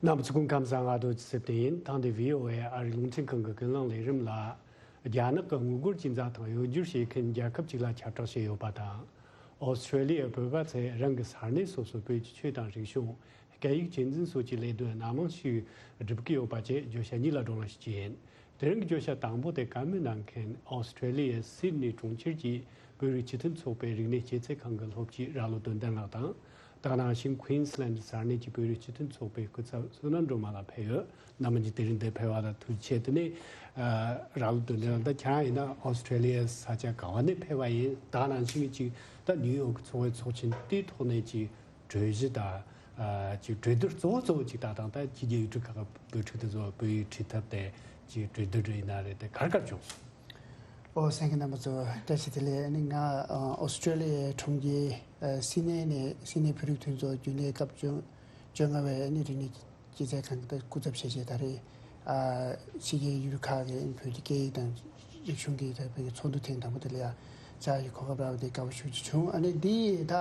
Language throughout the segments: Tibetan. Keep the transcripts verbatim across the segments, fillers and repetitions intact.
རྣམ་པ་ཚོ་སྐུ་ཁམས་བཟང་། ང་རྡོ་རྗེ་ཚེ་བརྟན་ཡིན། ཐེངས་འདིའི་ཝི་ཨོ་ཨེ་ཨ་རིའི་རླུང་འཕྲིན་ཁང་གི་ཀུན་གླེང་ལས་རིམ་ལ། རྒྱ་ནག་གི་དངུལ་སྒོར་གྱི་འཛའ་ཐང་གཡོ་སྒྱུར་བྱེད་མཁན་རྒྱལ་ཁབ་ཅིག་ལ་ཁྱབ་བསྒྲགས་བྱས་ཡོད་པ་དང་། ཨོ་སི་ཁྲེ་ལི་ཡའི་བོད་པ་ཚོས་རང་གི་ས་གནས་སོ་སོའི་བོད་ཀྱི་ཆོས་དང་རིག་གཞུང་། སྐད་ཡིག་གཅེས་འཛིན་སོགས་ཀྱི་ལས་དོན་སྣ་མང་ཞིག་སྒྲུབ་ཀྱི་ཡོད་པ་བཅས་བརྗོད་བྱ་གཉིས་ལ་བགྲོ་གླེང་ཞིག་བྱས་ཡིན། དེ་རིང་གི་བརྗོད་བྱ་དང་པོ་དེ་བཀའ་མོལ་གནང་མཁན་ཨོ་སི་ཁྲེ་ལི་ཡའི་སིད་ནི་གྲོང་ཁྱེར་གྱི་བོད་རིགས་སྤྱི་མཐུན་ཚོགས་པའི་རིག་གནས་སྐྱེད་ཚལ་ཁང་གི་སློབ་སྤྱི་ར་ལོ་དོན་ལྡན་ལགས་དང་། ད་ག་ནང་བཞིན་ཀུན་སི་ལན་ས་གནས་ཀྱི་བོད་རིགས་སྤྱི་མཐུན་ཚོགས་པའི་སྐུ་ཚབ་བསོད་ནམས་སྒྲོལ་མ་ལགས་ཕེབས་ཡོད། རྣམ་པ་གཉིས་དེ་རིང་འདིར་ཕེབས་པ་ལ་ཐུགས་རྗེ་ཆེ། དེ་ནས་ཨ་ར་ལོ་དོན་ལྡན་ལགས། ད་ཁྱེད་རང་ཡིན་ན་ཨོ་སི་ཁྲེ་ལི་ཡའི་ས་ཆ་ག་བ་ནས་ཕེབས་པ་ཡིན། ད་ག་ནང་བཞིན་གྱི་ད་ནིའུ་ཡོག་གི་ཚོགས་པའི་ཚོགས་ཆེན་དེའི་ཐོག་ནས་ཀྱི་གྲོས་གཞི་དང་། ཨ་ཅིག་གྲོས་བསྡུར་གཙོ་བོ་གཙོ་བོ་ཅིག་ད་དང་ད་ཕྱི་རྒྱལ་ཡུལ་གྲུ་ཁག་གི་བོད་ཕྲུག་དེ་ཚོ་བོད་ཡིག་ཁྲིད་ཐབས་དེ་ཅིག་གྲོས་བསྡུར་འདྲ་ཡིན་ན་རེད། དེ་ག་རེ་ག་རེ་བྱུང་སོང་། ཨོ་གསན་མཁན་རྣམ་པ་ཚོ་བཀྲ་ཤིས་བདེ་ལེགས། ཨ་ནི་ང་ཨ་ཨོ་སི་ཁྲེ་ལི་ཡའི་གྲོང་ཁྱེར་ཨ་སིད་ནེ་ནས་སིད་ནེ་བོད་རིགས་མཐུན་ཚོགས་རྒྱུན་ལས་སྐབས་བཅོ་བཅོ་ལྔ་པའི་ཨ་ནི་རིག་གནས་སྐྱེད་ཚལ་ཁང་གི་སྐུ་ཚབ་བྱས་བྱས་ད་རེས་ཨ་ཕྱི་རྒྱལ་ཡུལ་གྲུ་ཁག་གི་བོད་ཀྱི་སྐད་ཡིག་དང་རིག་གཞུང་གི་ད་བོད་ཀྱི་ཚོགས་འདུ་ཐེངས་དང་པོ་དེ་ལ་ཡ་བཅར་བའི་གོ་སྐབས་རག་པ་དེ་དགའ་པོ་ཞེ་པོ་ཅིག་བྱུང་། ཨ་ནི་འདི་ད་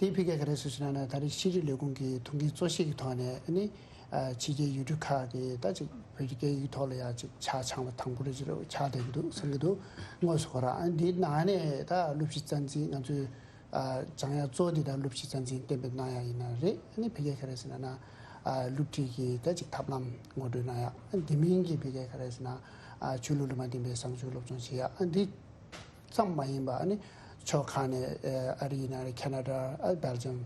དེའི་ཕི་གེ་ག་རེ་ཟེར་ཞུ་ན་ན། ད་རེས་ཤེས་རིག་ལས་ཁུངས་ཀྱི་ཐུགས་འགན་གཙོ་བཞེས་ཀྱི་ཐོག་ནས་ཨ་ནི་ཨ་ཕྱི་རྒྱལ་ཡུལ་གྲུ་ཁག་གི་ད་ཅིག་བོད་ཀྱི་སྐད་ཡིག་ཐོག་ལ་ཡ་ཅིག་ཕྱག་འཆང་བ་དང་པོ་རེད། ཅིག་རེད་ཕྱག་དེ་གི་འདུག་བསམ་གྱི་འདུག་དངོས་སུ་ཁོ་རང་ཨ་འདིའི་ནང་ནས་ད་སློབ་སྤྱི་རྩ་འཛིན་ང་ཚོའི་ཨ་སྦྱང་ཡ་གཙོ་བོ་འདི་ད་སློབ་སྤྱི་རྩ་འཛིན་གཏན་འབེབས་གནང་ཡ་ཡིན་ན་རེད། ཨ་ནི་ཕི་གེ་ག་རེ་ཟེར་ན་ན་ཨ་སློབ་ཁྲིད་ཀྱི་ད་ཅིག་ཐབས་ལམ་ངོ་སྤྲོད་གནང་ཡ། ཨ་འདི་མིན་གྱི་ཕི་གེ་ག་རེ་ཟེར་ན་ཨ་ཆོས་ལུགས་ལུང་པ་བསྟན་པའི་བཟང་སྤྱོད་སློབ་སྦྱོང་བྱེད་ཡ། ཨ་འདི་ཙམ་མ་ཡིན་པ་ཨ་ནི་ཕྱོགས་ཁག་ནས་ཨ་རི་ཡིན་ན་རེད། ཁེ་ན་ཌ། ཨ་སྦེལ་ཇམ།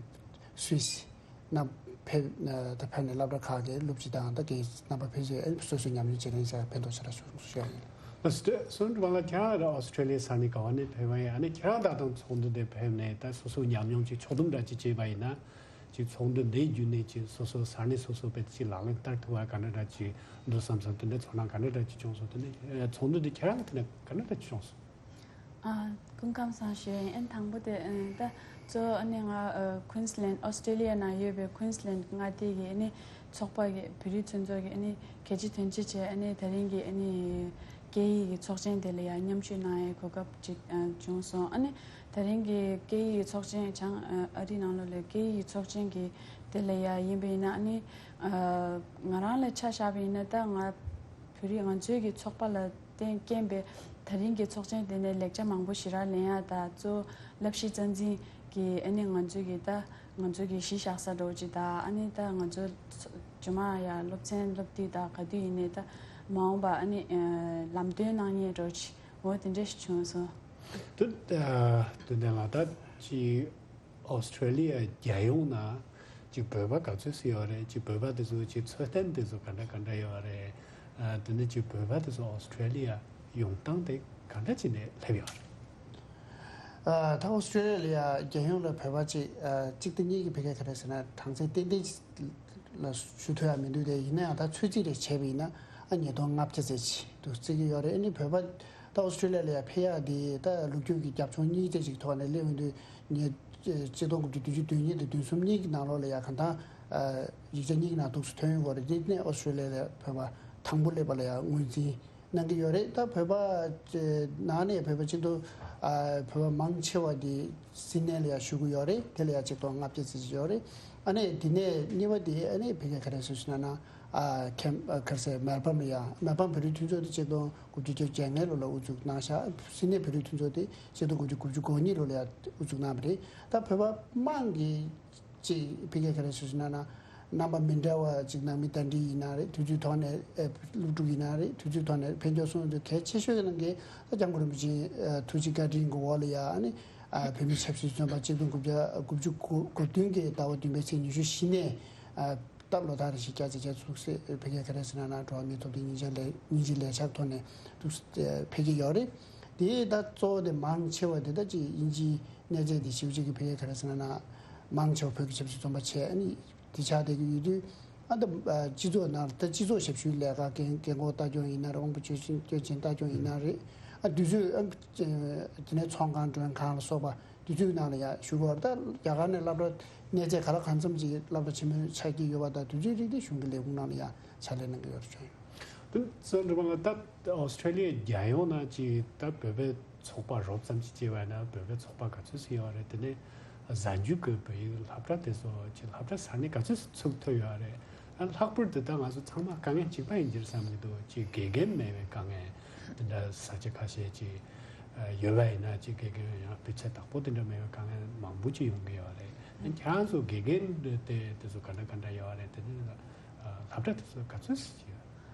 སུད་སི་རྣམས་ཕེབས། ད་ཕེབས་ནས་སློབ་གྲྭ་ཁག་གི་སློབ་སྤྱི་དང་ད་གི་རྣམ་པ་ཕེབས་བྱས་སོ་སོའི་ཉམས་མྱོང་བརྗེ་ལེན་བྱ་ཕན་ཐོགས་ཆེ་ར་བྱུང་ཞུ་ཡ་ཡིན། ལགས་སོ། སོན་ཀྲུང་ལ་ཁྱེད་རང་ཨོ་སི་ཁྲེ་ལི་ཡའི་ས་གནས་ག་བ་ནས་ཕེབས་པ་ཡིན། ཨ་ནི་ཁྱེད་རང་ད་དུང་ཚོགས་འདུ་འདིར་ཕེབས་ནས་ད་སོ་སོའི་ཉམས་མྱོང་ཅིག་ཕྱོགས་བསྡོམས་འདྲ་ཅིག་བྱས་པ་ཡིན་ན། ཅིག་ཚོགས་འདུ་འདི་བརྒྱུད་ནས་ཅིག་སོ་སོ་ས་གནས་སོ་སོ་བས་ཅིག་ལག་ལེན་བསྟར་ཐུབ་པ་ག་འདྲ་འདྲ་ཅིག་འདུག་བསམ་སོང་། དེ་འདྲའི་ཚོར་སྣང་ག་འདྲ་འདྲ་ཅིག་བྱུང་སོང་། དེ་ནས་ཚོགས་འདུ་འདི་ཁྱེད་རང་གི་ཐད་ནས་ག་འདྲ་འདྲ་ཅིག་བྱུང་སོང་། ཨ། སྐུ་ཁམས་བཟང་ཞུ་ཡ་ཡིན། ཨ་ནི་དང་པོ་དེ་ཨ་ད་གཙོ་བོ་ཨ་ནི་ང་ཨ་ཀུན་སི་ལན། ཨོ་སི་ཀྲེ་ལི་ཡ་ནང་ཡོད་པའི་ཀུན་སི་ལན་མངའ་སྡེ་གི་ཨ་ནི་ཚོགས་པ་གི་བོད་རིགས་མཐུན་ཚོགས་ཀྱི་ཨ་ནི་གལ་ཆེ་དོན་ཆེ་བྱས་ཨ་ནི་ད་རིང་གི་ཨ་ནི་སྐད་ཡིག་གི་ཚོགས་ཆེན་དེ་ལ་ཡང་མཉམ་ཞུགས་གནང་ཡའི་གོ་སྐབས་ཅིག་ཨ་བྱུང་སོང་། ཨ་ནི་ད་རིང་གི་སྐད་ཡིག་གི་ཚོགས་ཆེན་བྱང་ཨ་ཨ་རིའི་ནང་ལོགས་ལ་སྐད་ཡིག་གི་ཚོགས་ཆེན་གི་དེ་ལ་ཡང་ཡིན་པ་ཡིན་ན་ཨ་ནི་ཨ་ང་རང་ལ་ཆ་བཞག་པ་ཡིན་ན་ད་ང་བོད་རིགས་ང་ཚོའི་གི་ཚོགས་པ་ལ་བརྟེན་རྐྱེན་པས་ད་རིང་གི་ཚོགས་ཆེན་དེ་ནས་ལེགས་ཆ་མང་པོ་ཞེ་དྲག་ལེན་ཡ་དང་། གཙོ་བོ་བསླབ་གཞི་རྩ་འཛིན་གྱི་ཨ་ནི་ང་ཚོའི་གི་ད་ང་ཚོའི་གི་གཞི་བཞག་ས་འདྲ་བོ་ཅིག་དང་། ཨ་ནི་ད་ང་ཚོ་རྗེས་མ་ཡ་སློབ་ཚན་སློབ་དུས་དང་ག་དུས་ཡིན་ནའི་ད་མ་འོངས་པ་ཨ་ནི་ལམ་སྟོན་གནང་མཁན་འདྲ་བོ་ཅིག་འོ་དེ་འདྲ་ཞིག་བྱུང་སོང་། དེ་ཨ་དེ་འདྲ་ལ་ད་ཅིག་ཨོ་སི་ཁྲེ་ལི་ཡ་རྒྱལ་ཡོངས་ན་ཅིག་བོད་པ་ག་ཚོད་ཙམ་ཡོད་རེད། ཅིག་བོད་པ་དེ་ཚོ་ཅིག་འཚོ་རྟེན་དེ་ཚོ་ག་འདྲ་ག་འདྲ་ཡོད་རེད། ཨ་དེ་ནས་ཅིག་བོད་པ་དེ་ཚོ་ཨོ་སི་ཁྲེ་ལི་ཡ་ཡོང་སྟངས་དེ་ག་འདྲ་ཅིག་ནས་སླེབས་ཡོད་རེད། ཨ་ད་ཨོ་སི་ཁྲེ་ལི་ཡ་རྒྱལ་ཡོངས་ལ་བོད་པ་ཅིག་ཨ་གཅིག་དང་གཉིས་ཀྱི་ཕ་གི་ག་རེ་ཟེར་ན་གྲངས་ཚད་ཏན་ཏན་ལ་ཞུ་ཐུབ་ཡ་མི་འདུག་དེ་ཡིན་ན་ཡང་ད་ཚོད་རྩིས་རེ་བྱས་པ་ཡིན་ན་ཨ་ཉིས་སྟོང་ལྔ་བརྒྱ་ཙམ་ཅིག་འདུག་བརྩི་གི་ཡོད་རེད། ཨ་ནི་བོད་པ་ད་ཨོ་སི་ཁྲེ་ལི་ཡ་ལ་ཡ་ཕེབས་ཡ་དེ་ད་ལོ་རྒྱུས་ཀྱི་རྒྱབ་ལྗོངས་གཉིས་ཙམ་ཅིག་ཐོག་ནས་སླེབས་ཡོང་དུས། ཉིས་ཆིག་སྟོང་དགུ་བརྒྱ་བདུན་ཅུ་དོན་གཉིས་དང་བདུན་གསུམ་གཉིས་ཀྱི་ནང་ལོགས་ལ་ཡ་གང་ལྟར་ཨ་ཡིག་ཆ་གཉིས་ཀྱི་ནང་ཐུགས་སུ་ཐོན་ཡོང་བ་རེད། དེ་ནས་ཨོ་སི་ཁྲེ་ལི་ཡ་ལ་བོད་པ་དང་པོ་སླེབས་པ་ལ་ཡ་ངོས་འཛིན་གནང་གི་ཡོད་རེད། ད་བོད་པ་ནང་ནས་བོད་པ་སྤྱི་མཐོ་ཨ་བོད་པ་མང་ཆེ་བ་དེ་སིད་ནེ་ལ་ཡ་བཞུགས་ཀྱི་ཡོད་རེད། དེ་ལ་ཡ་ཆིག་སྟོང་ལྔ་བརྒྱ་ཙམ་ཅིག་ཡོད་རེད། ཨ་ནི་དེ་ནས་གཉིས་པ་དེ་ཨ་ནི་ཕ་གི་ག་རེ་ཟེར་ཞུ་ན་ན་ཨ་ཁེམ་ཨ་ག་རེ་ཟེར་མེལ་བྷོན་ལ་ཡ་མེལ་བྷོན་བོད་རིགས་མཐུན་ཚོགས་དེ་ཆིག་སྟོང་དགུ་བརྒྱ་བརྒྱད་ཅུ་གྱ་ལྔ་ལོ་ལ་དབུ་འཛུགས་གནང་ཤག་སིད་ནེ་བོད་རིགས་མཐུན་ཚོགས་དེ་ཆིག་སྟོང་དགུ་བརྒྱ་དགུ་བཅུ་གོ་གཉིས་ལོ་ལ་ཡ་དབུ་འཛུགས་གནང་བ་རེད། ད་བོད་པ་དམངས་ཀྱི་ཅིག་ཕ་གི་ག་རེ་ཟེར་ཞུ་ན་ན་རྣམ་པ་མི་འདྲ་བ་ཅིག་ནང་མི་གདན་འདྲེན་ཡིན་ན་རེད། དུས་ཚོད་ཐོག་ནས་ཨེ་སློབ་ཕྲུག་ཡིན་ན་རེད། དུས་ཚོད་ཐོག་ནས་ཕན་ཆད་སོང་དུས་གལ་ཆེ་ཤོས་ཀྱི་ནང་གི་ད་སྐྱབས་མགོན་རིན་པོ་ཆེ་ཨ་ཐུགས་རྗེ་བཀའ་དྲིན་གྱི་འོག་ལ་ཡ་ཨ་ནི་ཨ་བོད་མི་ཆབ་སྲིད་བཙོན་པ་ཆིག་སྟོང་དགུ་བརྒྱ་དགུ་བཅུ་གོ་གོ་བདུན་གྱི་ཟླ་བ་བདུན་པའི་ཚེས་ཉི་ཤུ་བཞི་ནས་ཨ་སྟབས་ལོ་ལྟར་རེ་བཞིན་བསྐྱར་དུ་བསྐྱར་དུ་ཚུགས་སེ་ཕ་གི་ག་རེ་ཟེར་ན་ན་འགྲོ་བ་མིའི་ཐོབ་ཐང་ཉིན་བྱེད་ལས་ཉིན་བྱེད་ལས་འཆར་ཐོག་ནས་ཐུགས་སེ་ཕེབས་ཀྱི་ཡོད་རེད། དེ་ད་གཙོ་བོ་དེ་མང་ཆེ་བ་དེ་ད་ཅིག་དབྱིན་ཇིའི་གནས་ཚད་དེ་ཞེ་པོ་ཅིག་གི་ཕ་གི་ག་རེ་ཟེར་ན་ན་མང་ཆེ་བ་བོད་ཀྱི་ཆབ་སྲིད་བཙོན་པ་བྱས་ཨ་ནི་དེ་ཆགས་བསྡད་ཀྱི་ཡོད་དུས། ཨ་ད་སྤྱི་ཚོགས་ནང་ད་སྤྱི་ཚོགས་ཞབས་ཞུའི་ལས་ཀ་རྒན་རྒན་འཁོགས་ལྟ་སྐྱོང་ཡིན་ན་རེད། དབང་པོ་སྐྱོན་ཅན་སྐྱོན་ཅན་ལྟ་སྐྱོང་ཡིན་ན་རེད། ཨ་དུས་ཚོད་ཨ་དེ་ནས་ཚོང་ཁང་མགྲོན་ཁང་ལ་སོགས་པ་དུས་ཚོད་ནང་ལ་ཡང་ཞུ་དགོས་རེད། ད་རྒྱ་གར་ནས་སློབ་གྲྭ་གནས་ཚད་ག་ལ་གང་འཚམ་ཅིག་སློབ་གྲྭ་ཆེན་མོ་ཆགས་ཀྱི་ཡོད་པ་དང་དུས་ཚོད་རིགས་དེ་གཞུང་གི་ལས་ཁུངས་ནང་ལ་ཡང་ཕྱག་ལས་གནང་གི་ཡོད་རེད་བྱུང་ཡོད། དེ་ཚོ་འགྲོ་བ་ལ་ད་ཨོ་སི་ཁྲེ་ལི་ཡའི་རྒྱལ་ཡོངས་ནང་ཅིག་ད་བོད་པའི་ཚོགས་པ་རོབ་ཙམ་ཅིག་བྱས་པ་ཡིན་ན་བོད་པའི་ཚོགས་པ་ག་ཚོད་ཅིག་ཡོད་རེད། དེ་ནས་གཟའ་མཇུག་གི་བོད་ཡིག་སློབ་གྲྭ་དེ་ཚོ་ཅིག་སློབ་གྲྭ་ས་གནས་ག་ཚོད་ཅིག་ཚུགས་ཐུབ་ཡོད་རེད། ཨ་ལྷག་པར་དུ་ད་ང་ཚོ་ཚང་མ་དཀའ་ངལ་གཅིག་པ་ཡིན་གྱི་རེད་བསམ་གྱི་འདུག་ཅིག་དགེ་རྒན་མེད་པའི་དཀའ་ངལ་དེ་འདྲ་ས་ཆ་ཁ་ཤས་ཅིག་ཡོད་པ་ཡིན་ན། ཅིག་དགེ་རྒན་ཡང་སྤུས་ཚད་དག་པོ་དེ་འདྲ་མེད་པའི་དཀའ་ངལ་མང་པོ་ཅིག་ཡོང་གི་ཡོད་རེད། ཁྱེད་རང་ཚོ་དགེ་རྒན་དེ་དེ་ཚོ་ག་འདྲ་ག་འདྲ་ཡོད་རེད། དེ་ནི་སློབ་གྲྭ་དེ་ཚོ་ག་ཚོད་ཅིག་ཡོད།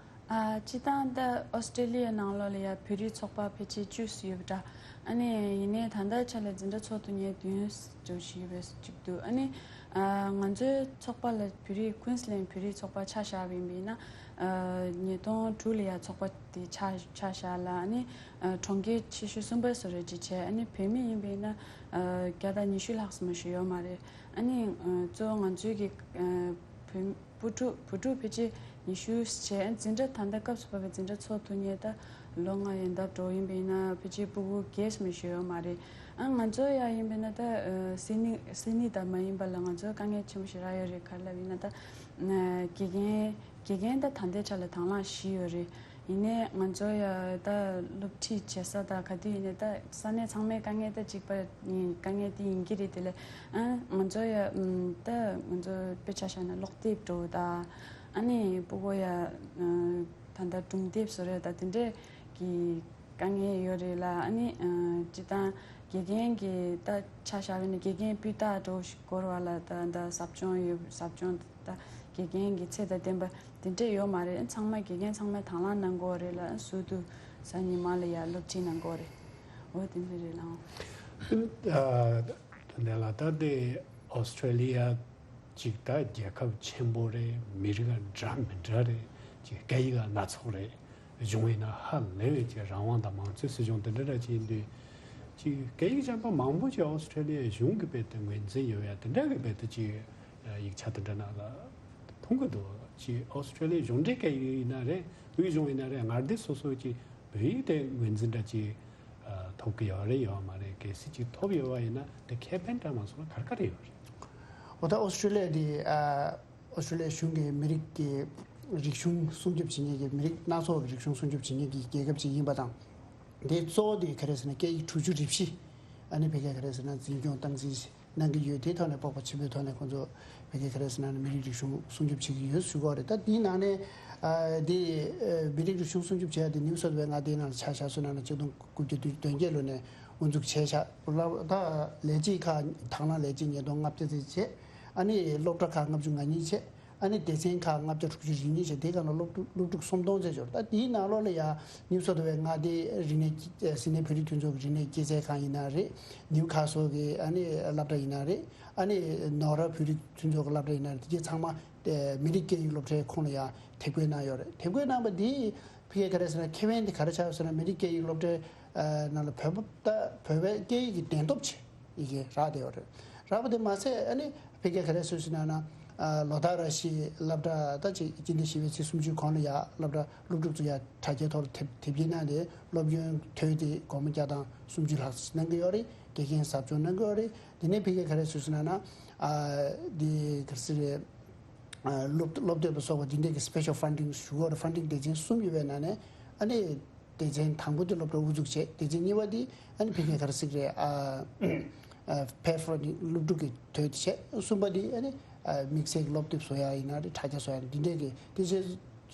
ཨ། སྤྱིར་བཏང་ད་ཨོ་སི་ཀྲེ་ལི་ཡའི་ནང་ལོགས་ལ་ཡ་བོད་རིགས་ཚོགས་པ་ཕལ་ཆེར་བཅུ་ཙམ་ཡོད་པ་འདྲ། ཨ་ནི་ཡིན་ནའི་ད་ལྟའི་ཆ་ལ་འཛིན་གྲྭ་ཚོགས་ཐུབ་མཁན་བདུན་ཙམ་ཞིག་ཡོད་པ་ཅིག་འདུག་ཨ་ནི་ཨ་ང་ཚོའི་ཚོགས་པ་ལ་བོད་རིགས་ཀུན་སི་ལན་བོད་རིགས་ཚོགས་པ་ཆ་བཞག་པ་ཡིན་པ་ཡིན་ན། ཨ་ཉིས་སྟོང་དྲུག་ལ་ཡ་ཚོགས་པ་དེ་ཆ་ཆ་བཞག་ལ། ཨ་ནི་ཨ་གྲོང་ཁྱེར་ཆེ་ཤོས་གསུམ་པ་བཟོ་འདྲ་ཅིག་བྱས། ཨ་ནི་བོད་མི་ཡིན་པ་ཡིན་ན་ཨ་བརྒྱ་དང་ཉི་ཤུ་ལྷག་ཙམ་ཞིག་ཡོད་མ་རེད། ཨ་ནི་ཨ་གཙོ་བོ་ང་ཚོའི་གི་ཨ་བོད་བུ་ཕྲུག་བུ་ཕྲུག་ཕལ་ཆེར་ཉི་ཤུ་བྱས། འཛིན་གྲྭ་ད་ལྟ་སྐབས་སུ་བབས་པའི་འཛིན་གྲྭ་ཚོགས་ཐུབ་མཁན་ད་ལོ་ལྔ་ཡན་འདབ་འགྲོ་ཡིན་པ་ཡིན་ན་ཕལ་ཆེར་སྤུ་གུ་བརྒྱད་ཙམ་ཞིག་ཡོད་མ་རེད། ཨ་ང་ཚོ་ཡ་ཡིན་པ་ཡིན་ན་ད་ཨ་སེམས་ནད་སེམས་ནད་ད་མ་ཡིན་པ་ལ་ང་ཚོ་དཀའ་ངལ་ཆེན་པོ་ཞིག་རག་ཡོད་རེད། ག་རེ་ལབ་ཡིན་ན་ད་ཨ་དགེ་རྒན་དགེ་རྒན་ད་ད་ལྟའི་ཆ་ལ་དང་བླངས་བཞི་ཡོད་རེད། ཡིན་ནའི་ང་ཚོ་ཡ་ད་སློབ་ཁྲིད་བྱེད་ས་ད་ག་དུས་ཡིན་ནའི་ད་ས་གནས་ཚང་མའི་དཀའ་ངལ་ད་གཅིག་པ་ཡིན། དཀའ་ངལ་དེ་ཡིན་གྱི་རེད། དེ་ལས་ཨ་ང་ཚོ་ཡ་ཨམ་ད་ང་ཚོ་དཔེ་ཆ་བཞག་ན་ཀློག་དེབ་འགྲོ་ད། ཨ་ནི་སྤུ་གུ་ཡ་ཨ་ད་ལྟ་སྒྲུང་དེབ་བཟོ་རེད་ད། དེ་འདྲས་ཀྱི་དཀའ་ངལ་ཡོད་རེད་ལ། ཨ་ནི་ཨ་སྤྱིར་བཏང་དགེ་རྒན་གྱི་ད་ཆ་བཞག་པ་ཡིན་ན་དགེ་རྒན་སྤུས་དག་འགྲོ་ཞིག་དགོས་རེད་བ་ལ། ད་ད་ཟབ་སྦྱོང་ཡོད། ཟབ་སྦྱོང་ད་དགེ་རྒན་གྱི་ཚད་དང་ལྡན་པ་དེ་འདྲས་ཡོད་མ་རེད། ཚང་མ་དགེ་རྒན་ཚང་མས་དང་བླངས་གནང་དགོས་རེད་ལ། ཟུར་དུ་གཟའ་ཉི་མ་ལ་ཡ་སློབ་ཁྲིད་གནང་དགོས་རེད། འོ་དེ་འདྲས་རེད་ལགས། ཨ་དེ་འདྲ་ལ་ད་དེ་ཨོ་སི་ཀྲེ་ལི་ཡ་ཅིག་ད་རྒྱལ་ཁབ་ཆེན་པོ་རེད། མི་རིགས་འདྲ་མི་འདྲ་རེད། ཅིག་སྐད་ཡིག་སྣ་ཚོགས་རེད། གཞུང་ཡིན་ན་ཧ་ལས་པའི་ཅིག་རང་དབང་དང་མང་གཙོའི་སྲིད་གཞུང་དེ་འདྲ་འདྲ་ཅིག་ཡིན་དུས། ཅིག་སྐད་ཡིག་གཞན་པ་མང་པོ་ཅིག་ཨོ་སི་ཀྲེ་ལི་ཡའི་གཞུང་གི་དཔེ་དེ་ངོས་འཛིན་ཡོད་ཡ་དེ་འདྲ་གི་དཔེ་དེ་ཅིག་ཡིག་ཆ་དེ་འདྲ་ནང་ལ་མཐོང་གི་འདུག་ཅིག་ཨོ་སི་ཀྲེ་ལི་ཡའི་གཞུང་འབྲེལ་སྐད་ཡིག་ཡིན་ན་རེད། དབུས་གཞུང་ཡིན་ན་རེད། མངའ་སྡེ་སོ་སོའི་ཅིག་བོད་ཡིག་དེ་ངོས་འཛིན་འདྲ་ཅིག་ཐོབ་ཀྱི་ཡོད་རེད་ཡོད་མ་རེད། གལ་སྲིད་ཅིག་ཐོབ་ཡོད་པ་ཡིན་ན་དེ་ཁེ་ཕན་འདྲ་མ་སོང་ན་ག་རེ་ག་རེ་ཡོད་རེད། འོ་ད་ཨོ་སི་ཀྲེ་ལི་ཡ་དེ་ཨ་ཨོ་སི་ཀྲེ་ལི་ཡ་གཞུང་གི་མི་རིགས་ཀྱི་རིག་གཞུང་སྲུང་སྐྱོབ་བྱེད་མཁན་གྱི་མི་རིགས་སྣ་ཚོགས་ཀྱི་རིག་གཞུང་སྲུང་སྐྱོབ་བྱེད་མཁན་གྱི་རྒྱལ་ཁབ་ཅིག་ཡིན་པ་དང་། དེ་གཙོ་བོ་དེ་ག་རེ་ཟེར་ན་སྐད་ཡིག་དྲུག་ཅུ་རེ་བཞི་ཨ་ནི་ཕ་གིར་ག་རེ་ཟེར་ན་འཛིན་སྐྱོང་སྟངས་འཛིན་གནང་གི་ཡོད། དེའི་ཐོག་ནས་སྤོབས་པ་ཆེན་པོའི་ཐོག་ནས་ཁོང་ཚོ་ཕ་གིར་ག་རེ་ཟེར་ན་མི་རིགས་རིག་གཞུང་སྲུང་སྐྱོབ་བྱེད་ཀྱི་ཡོད་ཞུ་དགོས་རེད། ད་དེའི་ནང་ནས་ཨ་དེ་ཨ་མི་རིགས་རིག་གཞུང་སྲུང་སྐྱོབ་བྱེད་ཡ་དེ་ནིའུ་སའུཐ་ཝེལ་མངའ་སྡེའི་ནང་ལ་ཆ་བཞག་སོང་ན་ན་ཆིག་སྟོང་དགུ་བརྒྱ་དོན་བརྒྱད་ལོ་ནས་དབུ་འཛུགས་བྱས་བཞག་ལ། ད་ལས་བྱེད་ཁག་དང་བླངས་ལས་བྱེད་ཉིས་སྟོང་ལྔ་བརྒྱ་ཙམ་བྱས། ཨ་ནི་སློབ་གྲྭ་ཁག་ལྔ་བཅུ་ང་གཉིས་བྱས། ཨ་ནི་སྡེ་ཚན་ཁག་ལྔ་བརྒྱ་དྲུག་ཅུ་རེ་གཉིས་བྱས། དེའི་སྒང་ལ་སློབ་ཕྲུག་སློབ་ཕྲུག་སུམ་སྟོང་ཙམ་འབྱོར། ད་དེའི་ནང་ལོགས་ལ་ཡ་ནིའུ་སའུཐ་ཝེལ་མངའ་སྡེའི་རིག་གནས་སི་ནེ་བོད་རིགས་མཐུན་ཚོགས་ཀྱི་རིག་གནས་སྐྱེད་ཚལ་ཁང་ཡིན་ན་རེད། ནིའུ་ཁ་སལ་གྱི་ཨ་ནི་སློབ་གྲྭ་ཡིན་ན་རེད། ཨ་ནི་ནོར་ཧྲ་བོད་རིགས་མཐུན་ཚོགས་ཀྱི་སློབ་གྲྭ་ཡིན་ན་རེད། དེ་གའི་ཚང་མ་མི་རིགས་སྐད་ཡིག་སློབ་གྲྭའི་ཁོངས་ལ་ཡ་དེབ་སྐྱེལ་གནང་ཡོད་རེད། དེབ་སྐྱེལ་གནང་བ་འདིས་ཕ་གིར་ག་རེ་ཟེར་ན་ཁེ་ཕན་དེ་ག་རེ་ཆགས་ཡོད་ཟེར་ན་མི་རིགས་སྐད་ཡིག་སློབ་གྲྭའི་ནང་ལ་བོད་པ་ད་བོད་པའི་སྐད་ཡིག་གི་གདན་ཐོབ་ཆེད་ཡི་གེ་རག་བསྡད་ཡོད་རེད། རག་པ་དེ་མ་ཟད་ཨ་ནི་ཕ་གིར་ག་རེ་ཟེར་ཟེར་ན་ན་ལོ་ཏཱ་ར་ཤི་སློབ་གྲྭ་ད་ཅིག་སྤྱི་ཟླ་བཞི་པའི་ཚེས་སུམ་ཅུ་གོང་ལ་ཡ་སློབ་གྲྭ་སློབ་ཕྲུག་ཚོ་ཡ་དྲ་རྒྱའི་ཐོག་ལ་དེབ་དེབ་སྐྱེལ་གནང་སྟེ་སློབ་ཡོན་དོད་དེ་སྒོར་མོ་བརྒྱ་དང་སུམ་ཅུ་ལྷག་ཙམ་གནང་གི་ཡོད་རེད། དགེ་རྒན་ཟབ་སྦྱོང་གནང་གི་ཡོད་རེད། དེ་ནས་ཕ་གིར་ག་རེ་ཟེར་ཟེར་ན་ན་ཨ་འདི་ག་རེ་ཟེར་རེད། ཨ་སློབ་སློབ་དེབ་ལ་སོགས་པ་འདི་འདྲས་ཀྱི་special funding ཞུ་དགོས་རེད། ཕན་ཌིང་སྡེ་ཚན་གསུམ་ཡོད་པའི་ནང་ནས་ཨ་ནི་སྡེ་ཚན་དང་པོ་དེ་སློབ་གྲྭ་དབུ་འཛུགས་བྱས། སྡེ་ཚན་གཉིས་པ་དེ་ཨ་ནི་ཕ་གིར་ག་རེ་ཟེར་གི་རེད། ཨ་ཨ་ཕེ་ཕན་ཌིང་སློབ་ཕྲུག་གི་དོད་དེ་བྱས། གསུམ་པ་དེ་ཨ་ནི་ཨ་དམིགས་བསལ་གྱི་སློབ་དེབ་བཟོ་ཡ་ཡིན་ན་རེད། དྲ་རྒྱ་བཟོ་ཡ་འདི་འདྲས་ཀྱི་དེ་ཚོ་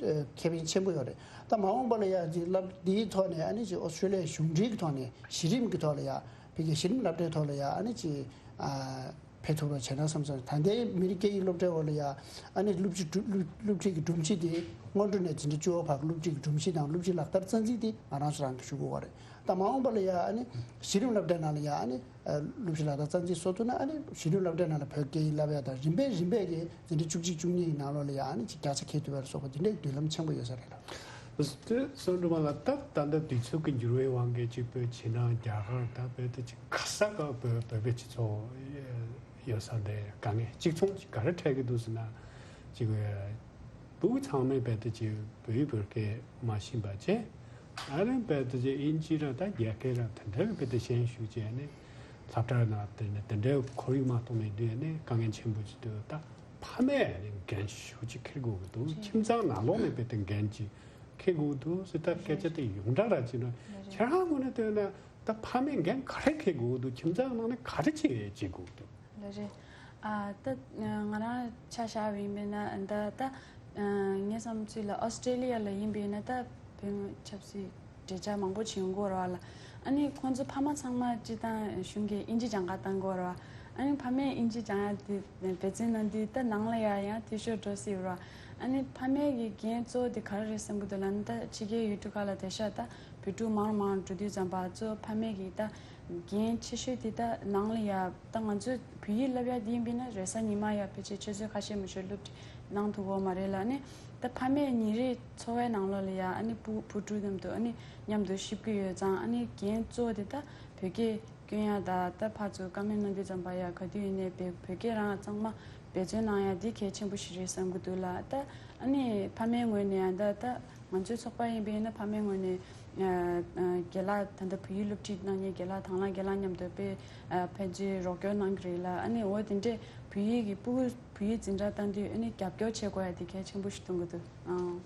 ཨ་ཁེ་ཕན་ཆེན་པོ་ཡོད་རེད། ད་མ་འོངས་པ་ལ་ཡ་དེ་སློབ་འདིའི་ཐོག་ནས་ཨ་ནི་ཅིག་ཨོ་སི་ཀྲོ་ལི་ཡའི་གཞུང་འབྲེལ་གྱི་ཐོག་ནས་གཞི་རིམ་གྱི་ཐོག་ལ་ཡ་ཕ་གིའི་གཞི་རིམ་སློབ་གྲྭའི་ཐོག་ལ་ཡ་ཨ་ནི་ཅིག་ཨ། ཕེབས་ཐུབ་པ་བྱས་ན་བསམ་སོང་། ད་ལྟའི་མི་རིགས་སྐད་ཡིག་སློབ་གྲྭའི་འོག་ལ་ཡ་ཨ་ནི་སློབ་ཕྲུག་སློབ་སློབ་ཁྲིད་ཀྱི་སྒྲོམ་གཞི་དེ་སྔོན་འགྲོ་ནས་འཛིན་གྲྭ་བཅུ་པ་བར་གྱི་སློབ་ཁྲིད་ཀྱི་སྒྲོམ་གཞི་དང་སློབ་ཁྲིད་ལག་བསྟར་རྩ་འཛིན་དེ་ང་རང་ཚོ་རང་གིས་ཞུ་དགོས་པ་རེད། ད་མ་འོངས་པ་ལ་ཡ་ཨ་ནི་གཞི་རིམ་སློབ་གྲྭའི་ནང་ལ་ཡ་ཨ་ནི་སློབ་ཁྲིད་ལག་བསྟར་རྩ་འཛིན་བཟོ་ཐུབ་ན་ཨ་ནི་གཞི་རིམ་སློབ་གྲྭའི་ནང་ལ་བོད་སྐད་ཡིག་བསླབ་ཡ་དང་རིམ་པས་རིམ་པས་ཀྱི་འཛིན་གྲྭ་བཅུ་གཅིག་བཅུ་གཉིས་ཀྱི་ནང་ལོགས་ལ་ཡ་ཨ་ནི་ཅིག་བརྒྱ་ཆ་འཁྱེར་ཐུབ་པའི་བཟོ་བ་དེ་འདྲའི་མདུན་ལམ་ཆེན་པོ་ཡོད་ས་རེད་ལ། དེ་སོང་འགྲོ་མ་ལ་ད་ད་ལྟ་དུས་ཚོད་ཀྱི་འགྱུར་བའི་དབང་གིས་གཅིག་བོད་ཕྱི་ནང་རྒྱ་གར་ད་བོད་དུ་གཅིག་ག་ས་ག་བོད་བོད་པའི་སྤྱི་ཚོགས་ཡོད་ས་འདི་དཀའ་ངལ་གཅིག་མཚུངས་གཅིག་ག་རེ་འཕྲད་ཀྱི་འདུག་ཟེར་ན། གཅིག་བོད་ཚང་མས་བོད་དུ་གཅིག་བོད་ཡིག་བོད་སྐད་མ་ཤེས་པ་བྱས། ཨ་རིའི་བོད་དུ་གཅིག་དབྱིན་ཇི་ར་ད་རྒྱ་སྐད་ར་དེ་འདྲ་གི་བོད་དུ་ཤེས་ཞུགས་བྱས་ནས་སློབ་གྲྭ་ནང་དེ་ནས་དེ་འདྲའི་ཁོར་ཡུག་མ་གཏོགས་མེད་དུས་ནས་དཀའ་ངལ་ཆེན་པོ་ཅིག་འདུག་ད་ཕ་མས་ནས་འགན་ཞེ་པོ་ཅིག་འཁྱེར་དགོས་ཀྱི་འདུག་ཁྱིམ་ཚང་ནང་ལོགས་ནས་བོད་དུ་འགན་ཅིག་ཁེ་དགོས་འདུག་ཟེར། ད་སྐད་ཆ་དེ་ཡོངས་གྲགས་ར་བྱས་ན་ཁྱེད་རང་ངོས་ནས་བལྟས་ན་ད་ཕ་མས་འགན་ག་རེ་འཁྱེར་དགོས་འདུག་ཁྱིམ་ཚང་ནང་ནས་ག་རེ་བྱེད་བྱེད་དགོས་འདུག་ལགས་རེད། ཨ་ད་ང་རང་ཆ་བཞག་པ་ཡིན་པས་ན་ད་ད་ ཨ། ངའི་བསམ་ཚུལ་ལ་ཨོ་སི་ཀྲེ་ལི་ཡ་ལ་ཡིན་པ་ཡིན་ན་ད་བོད་མི་ཆབ་སྲིད་འབྲེལ་ཆགས་མང་པོ་ཅིག་ཡོང་གི་ཡོད་རེད་བ་ལ། ཨ་ནི་ཁོང་ཚོ་ཕ་མ་ཚང་མ་སྤྱིར་བཏང་གཞུང་གིས་དབྱིན་ཇི་སྦྱང་ག་བཏང་གི་ཡོད་རེད་བ། ཨ་ནི་ཕ་མས་དབྱིན་ཇི་སྦྱང་ཡ་དེ་འབད་བརྩོན་གནང་དུས་ད་ནང་ལ་ཡ་ཡང་འཐུས་ཤོར་འགྲོ་སྲིད་ཡོད་རེད་བ། ཨ་ནི་ཕ་མས་ཀྱི་འགན་གཙོ་བོ་དེ་ག་རེ་རེད་བསམ་གྱི་འདུག་ལབ་ན། ད་ཕྱི་རྒྱལ་ཡུལ་གྲུ་ཁག་ལ་བསྡད་ཤག་ད་བོད་ཕྲུག་མང་རུ་མང་རུ་འགྲོ་དུས་ཙམ་པ་གཙོ་བོ་ཕ་མས་ཀྱི་ད་འགན་ཆེ་ཤོས་དེ་ད་ནང་ལ་ཡ། ད་ང་ཚོས་བོད་ཡིག་བསླབ་ཡ་དེ་ཡིན་པས་ན་རེས་གཟའ་ཉི་མ་ཡ་ཕལ་ཆེར་ཆུ་ཚོད་ཁ་ཤས་མ་ཞིག་སློབ་ཁྲིད་གནང་ཐུབ་ཀྱི་མ་རེད་ལ། ཨ་ནི་ད་ཕ་མས་ཉིན་རེའི་འཚོ་བའི་ནང་ལོགས་ལ་ཡ་ཨ་ནི་བུ་བུ་ཕྲུག་མཉམ་དུ་ཨ་ནི་མཉམ་དུ་གཤིབ་ཀྱི་ཡོད་ཙང་། ཨ་ནི་འགན་གཙོ་བོ་དེ་ད་བོད་སྐད་སྐྱོན་ཡ་ད་ད་ཕར་ཚུར་བཀའ་མོལ་གནང་དུས་ཙམ་པ་ཡ་ག་དུས་ཡིན་ནའི་བོད་བོད་སྐད་རང་གཙང་མ་འབད་བརྩོན་གནང་ཡ་དེ་གལ་ཆེན་པོ་ཞིག་རེད་བསམ་གྱི་འདུག་ལ། ད་ཨ་ནི་ཕ་མའི་ངོས་ནས་ཡང་ད་ད་ང་ཚོའི་ཚོགས་པ་ཡིན་པས་ན་ཕ་མའི་ངོས་ནས་ཨ་ཨ་རྒན་ལགས་ད་ལྟ་བོད་ཡིག་སློབ་ཁྲིད་གནང་མཁན་རྒན་ལགས་དང་བླངས་རྒན་ལགས་མཉམ་དུ་དཔེ་ཨ་ཕན་ཚུན་རོགས་སྐྱོར་གནང་གི་རེད་ལ། ཨ་ནི་འོ་དེ་འདྲས་བོད་ཡིག་གི་སྤུ་གུ་བོད་ཡིག་འཛིན་གྲྭ་བཏང་དུས་ཨ་ནི་རྒྱབ་སྐྱོར་བྱེད་དགོས་ཡ་དེ་གལ་ཆེན་པོ་ཞིག་མཐོང་གི་འདུག་ཨང་།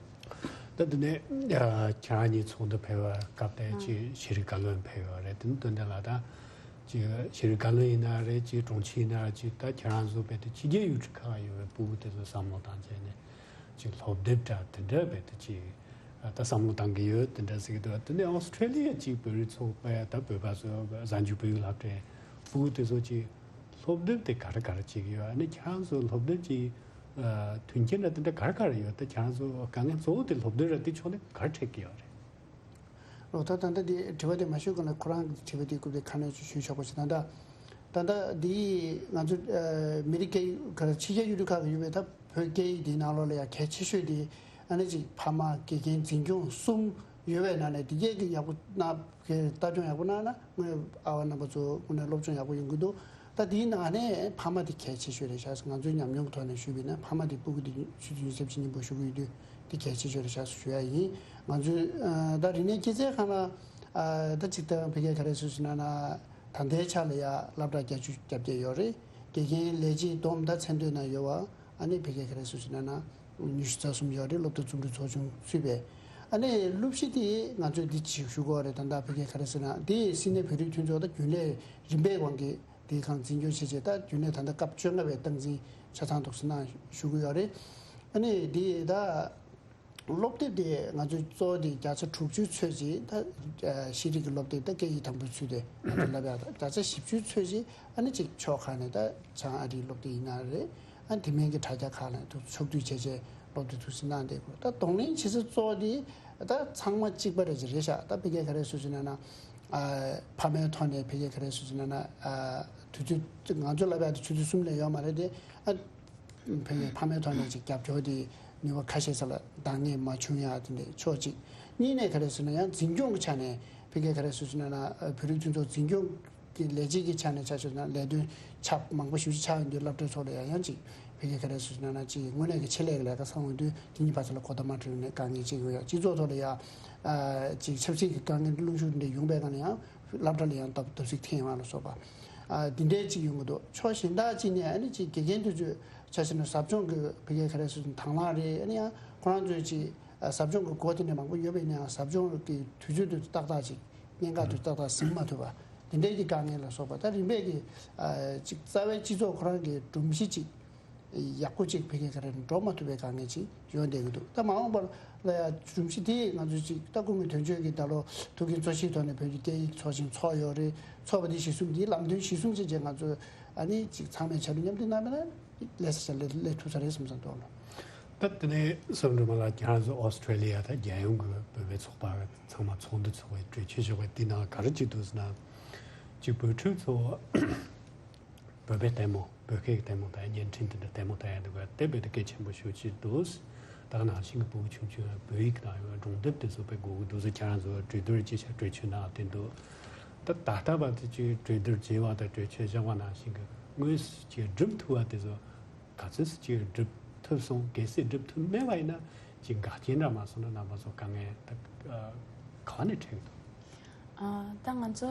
ད་དེ་ནས་ཨ་ཁྱེད་རང་གཉིས་ཚོགས་འདུ་ཕེབས་པའི་སྐབས་དེ་ཨང་ཅིག་ཤེས་རིག་བཀའ་བློན་ཕེབས་ཡོད་རེད། དེ་ནི་དོན་དེ་ལ་ད་ཅིག་ཤེས་རིག་བཀའ་བློན་ཡིན་ན་རེད། ཅིག་དྲུང་ཆེ་ཡིན་ན་རེད། ཅིག་ད་ཁྱེད་རང་ཚོ་རྦད་དེ་ཕྱི་རྒྱལ་ཡུལ་གྲུ་ཁག་ཡོད་པའི་སྤུ་གུ་དེ་ཚོ་བསམ་བློ་བཏང་བྱས་ནས་ཅིག་སློབ་དེབ་འདྲ་དེ་འདྲ་རྦད་དེ་ཅིག་ད་བསམ་བློ་བཏང་གི་ཡོད་དེ་འདྲ་ཟེར་གྱི་འདུག་དེ་ནས་ཨོ་སི་ཁྲེ་ལི་ཡ་ཅིག་བོད་རིགས་ཚོགས་པ་ཡ་ད་བོད་པ་ཚོ་གཟའ་མཇུག་བོད་ཡིག་སློབ་གྲྭའི་སྤུ་གུ་དེ་ཚོ་ཅིག་སློབ་དེབ་དེ་ག་རེ་ག་རེ་བྱེད་ཀྱི་ཡོད། ཨ་ནི་ཁྱེད་རང་ཚོ་སློབ་དེབ་ཅིག་ཨ་མཐུན་རྐྱེན་འདྲ་དེ་འདྲ་ག་རེ་ག་རེ་ཡོད། ད་ཁྱེད་རང་ཚོ་དཀའ་ངལ་གཙོ་བོ་དེ་སློབ་དེབ་ར་དེ་ཕྱོགས་ནས་ག་རེ་འཕྲད་ཀྱི་ཡོད་རེད། ལོ་ད་ད་ལྟ་འདི་དྲི་བ་དེ་མ་ཞུས་གོང་ལ་ཁོ་རང་གི་དྲི་བ་དེའི་སྐོར་དེ་ཁ་སྣོན་ཅིག་ཞུས་ཆོག་པ་ཞིག་ད་ལྟ་ད་ལྟ་འདི་ང་ཚོ་ཨ་མི་རིགས་སྐད་ཡིག་ག་རེ་ཕྱི་རྒྱལ་ཡུལ་གྲུ་ཁག་གི་ཡོད་པའི་ད་བོད་སྐད་ཡིག་འདིའི་ནང་ལོགས་ལ་ཡང་གལ་ཆེ་ཤོས་དེ་ཨ་ནི་ཅིག་ཕ་མ་དགེ་རྒན་འཛིན་སྐྱོང་གསུམ་ཡོད་པའི་ནང་ནས་འདི་གས་ཀྱི་ཡག་པོ་གནང་། ལྟ་སྐྱོང་ཡག་པོ་གནང་ན་དངོས་ཨ་བ་རྣམ་པ་ཚོ་དངོས་གནས་སློབ་སྦྱོང་ཡག་པོ་ཡོང་གི་འདུག་ད་དེའི་ནང་ནས་ཕ་མ་དེ་གལ་ཆེ་ཤོས་རེད་ཤག་ང་ཚོའི་ཉམས་མྱོང་གི་ཐོག་ནས་ཞུས་པ་ཡིན་ན་ཕ་མ་དེ་སྤུ་གུ་དེ་ཆུ་ཚོད་ཉི་ཤུ་རྩ་བཞི་ཉིན་པོ་ཞུ་གི་ཡོད་དུས་དེ་གལ་ཆེ་ཤོས་རེད་ཤག་ཞུ་ཡ་ཡིན། ང་ཚོའི་ཨ་ད་རིག་གནས་སྐྱེད་ཚལ་ཁང་ལ་ཨ་ད་ཅིག་ད་ཕ་གིར་ག་རེ་ཟེར་ཞུ་ན་ན་ད་ལྟའི་ཆ་ལ་ཡ་སློབ་གྲྭ་བརྒྱད་ཅུ་གྱ་བརྒྱད་ཡོད་རེད། དགེ་རྒན་ལས་བྱེད་བསྡོམས་ད་མཚན་ཐོའི་ནང་ཡོད་པ་ཨ་ནི་ཕ་གིར་ག་རེ་ཟེར་ཞུ་ན་ན་ཉི་ཤུ་རྩ་གསུམ་ཡོད་རེད། སློབ་གྲྭ་ཚོགས་འདུ་ཚོགས་ཆུང་ཚུད་པས། ཨ་ནི་སློབ་གཞི་དེ་ང་ཚོས་འདི་ཅིག་ཞུ་དགོས་རེད། ད་ལྟ་ཕ་གིར་ག་རེ་ཟེར་ན་དེ་སིད་ནི་བོད་རིགས་མཐུན་ཚོགས་ད་རྒྱུན་ལས་རིམ་པས་དབང་གིས་དེའི་ཁང་འཛིན་སྐྱོང་བྱེད་ཆེད་ད་རྒྱུན་ལས་ད་ལྟ་སྐབས་བཅོ་ལྔ་པའི་སྟངས་འཛིན་ཆ་ཚང་འདུག་ཟེར་ན་ཞུ་གི་ཡོད་རེད། ཨ་ནི་དེ་ད་སློབ་དེབ་དེ་ང་ཚོའི་གཙོ་བོ་དེ་བརྒྱ་ཆ་དྲུག་ཅུའི་ཚོད་ཅིག་ད་ཤེས་རིག་གི་སློབ་དེབ་ད་སྐད་ཡིག་དང་པོའི་ཚུལ་དེ་ང་ཚོ་ལབ་ཡག་ད་བརྒྱ་ཆ་བཞི་བཅུའི་ཚོད་ཅིག་ཨ་ནི་ཅིག་ཕྱོགས་ཁག་ནས་ད་བྱང་ཨ་རིའི་སློབ་དེབ་ཡིན་ན་རེད། ཨ་ནི་དེ་མིན་གྱི་དྲ་རྒྱ་ཁག་ནས་ཐུགས་ཕྱོགས་བསྡུས་བྱས་བྱས་སློབ་དེབ་ཐུགས་སུ་གནང་བསྡད་དགོས། ད་གདོང་ལེན་བྱེད་ས་གཙོ་བོ་དེ་ད་ཚང་མ་གཅིག་པ་རེད་ཅིག་རེད་ཤག་ད་ཕ་གིར་ག་རེ་ཟེར་ཞུ་ན་ན། ཨ་ཕ་མའི་ཐོག་ནས་ཕ་གིར་ག་རེ་ཟེར་ཞུ་ན་ན། ཨ་དུས་ཚོད་ང་ཚོ་ལབ་ཡག་དེ་ཆུ་ཚོད་གསུམ་ལས་ཡོད་མ་རེད་དེ། ཨ་ཕ་གིར་ཕ་མའི་ཐོག་ནས་ཅིག་རྒྱབ་སྐྱོར་དེ་ནུས་པ་ཁ་ཤས་ས་ལ་འདང་ངེས་མ་བྱུང་ཡག་དེ་འདྲ་ཕྱོགས་གཅིག་གཉིས་ནས་ག་རེ་ཟེར་ན་ཡང་འཛིན་སྐྱོང་གི་ཆ་ནས་ཕ་གིར་ག་རེ་ཟེར་ཞུ་ན་ན། ཨ་བོད་རིགས་མཐུན་ཚོགས་འཛིན་སྐྱོང་གི་ལས་བྱེད་ཀྱི་ཆ་ནས་ཆ་བཞག་ན་ལས་དོན་ཆ་མང་པོ་ཞེ་པོ་ཅིག་ཆགས་ཡོང་དུས་སློབ་གྲྭའི་ཚོགས་ལ་ཡང་ཡང་ཅིག་ཕ་གིར་ག་རེ་ཟེར་ཞུ་ན་ན་ཅིག་དངོས་གནས་ཀྱི་ཆེད་ལས་ཀྱི་ལས་ཀ་སང་འོང་དུས་དེ་གཉིས་བར་ཚོ་ལ་གོ་བརྡ་མ་འཕྲོད་ནས་དཀའ་ངལ་ཅིག་ཡོང་ཡ། སྤྱི་ཚོགས་ཐོག་ལ་ཡ་ཨ་ཅིག་ཆབ་སྲིད་ཀྱི་དཀའ་ངལ་རླུང་ཤུགས་འདྲ་ཡོང་པའི་སྒང་ལ་ཡང་སློབ་གྲྭ་ལ་ཡང་སྟབས་སྟབས་ཚིག་འཐེན་ཡོང་བ་ལ་སོགས་པ་ཨ་འདི་འདྲའི་ཅིག་ཡོང་གི་འདུག་ཕྱོགས་གཞན་དག་ཅིག་ནས་ཨ་ནི་ཅིག་དགེ་རྒན་དེ་ཚོས་ཆ་བཞག་ན་ཟབ་སྦྱོང་གི་ཕ་གིར་ག་རེ་ཟེར་ཞུ་ན་དང་བླངས་རེད། ཨ་ནི་ཡང་ཁོ་རང་ཚོས་ཅིག་ཨ་ཟབ་སྦྱོང་གི་འགོ་དེ་འདྲ་མང་པོ་ཡོད་པ་ཡིན་ན་ཡང་ཟབ་སྦྱོང་གི་དུས་ཚོད་དེ་ཏག་ཏག་ཅིག་གནད་འགག་དེ་ཏག་ཏག་ཟིན་མ་ཐུབ་པ་དེ་འདྲའི་གི་དཀའ་ངལ་ལ་སོགས་པ་ད་རིམ་པས་ཀྱི་ཨ་ཅིག་རྩ་བའི་སྤྱི་ཚོགས་ཁོ་རང་གི་སྒྲོམ་གཞི་ཅིག་ཡག་པོ་ཅིག་ཕ་གིར་ག་རེ་འགྲོ་མ་ཐུབ་པའི་དཀའ་ངལ་ཅིག་ཡོང་བསྡད་ཀྱི་འདུག་ད་མ་འོངས་པ་ལ་ཡང་སྒྲོམ་གཞི་དེ་ང་ཚོས་ཅིག་ད་སྐུ་ངོ་དོན་གཅོད་ཀྱིས་ད་ལོ་ཐུགས་འགན་གཙོ་བཞེས་ཐོག་ནས་བོད་ཀྱི་སྐད་ཡིག་ཚོགས་ཆེན་ཚོགས་ཡོད་རེད། ཚོགས་པ་འདི་གཞི་བཟུང་འདིའི་ལམ་སྟོན་གཞི་བཟུང་བྱས་རྗེས་ང་ཚོས་ཨ་ནི་ཅིག་ཚང་མས་བྱ་རུ་མཉམ་འདེགས་གནང་བ་ན་ལས་ས་ཆ་ལས་ལས་ཐུབ་ས་རེད་བསམ་བསམ་འདུག་ལོ། ད་དེ་ནས་བསམ་འགྲུབ་མ་ལགས་ཁྱེད་རང་ཚོ་ཨོ་སི་ཁྲེ་ལི་ཡ་དང་རྒྱལ་ཡོངས་ཀྱི་བོད་པའི་ཚོགས་པ་ཚང་མ་ཚོགས་འདུ་ཚོགས་པའི་གྲོས་ཆོད་བཞག་པའི་འདི་ནང་ག་རེ་ཅིག་འདུག་ཟེར་ན། ཅིག་བོད་ཕྲུག་ཚོ་བོད་པའི་ལྟད་མོ་བོད་སྐད་ཀྱི་ལྟད་མོ་ལྟ་ཡ་བརྙན་འཕྲིན་དེ་འདྲ་ལྟད་མོ་ལྟ་ཡ་འདུག་ག་དེ་བོད་དུ་གལ་ཆེན་པོ་ཞེ་པོ་ཅིག་འདུག་ད་ག་ནང་བཞིན་གྱི་ཕྲུ་གུ་ཆུང་ཆུང་བོད་ཡིག་དང་ཡང་སྒྲུང་དེབ་དེ་ཚོ་དཔེ་དགོས་ཀྱི་འདུག་ཟེར་ཁྱེད་རང་ཚོ་གྲོས་བསྡུར་ཅིག་བྱས་གྲོས་ཆོད་གནང་བསྡད་འདུག་ད་ད་ལྟ་བར་དུ་ཅིག་གྲོས་བསྡུར་བྱས་པ་དང་གྲོས་ཆོད་བཞག་པ་ནང་བཞིན་གྱི་དངོས་སུ་ཅིག་སྒྲུབ་ཐུབ་པ་དེ་ཚོ་ག་ཚོད་ཅིག་སྒྲུབ་ཐུབ་སོང་། གལ་སྲིད་སྒྲུབ་ཐུབ་མེད་པ་ཡིན་ན་ཅིག་འགལ་རྐྱེན་འདྲ་མ་སོང་ན་རྣམ་པ་ཚོ་དཀའ་ངལ་ད་ག་ནས་འཕྲད་ཀྱི་འདུག་ཨ། ད་ང་ཚོ་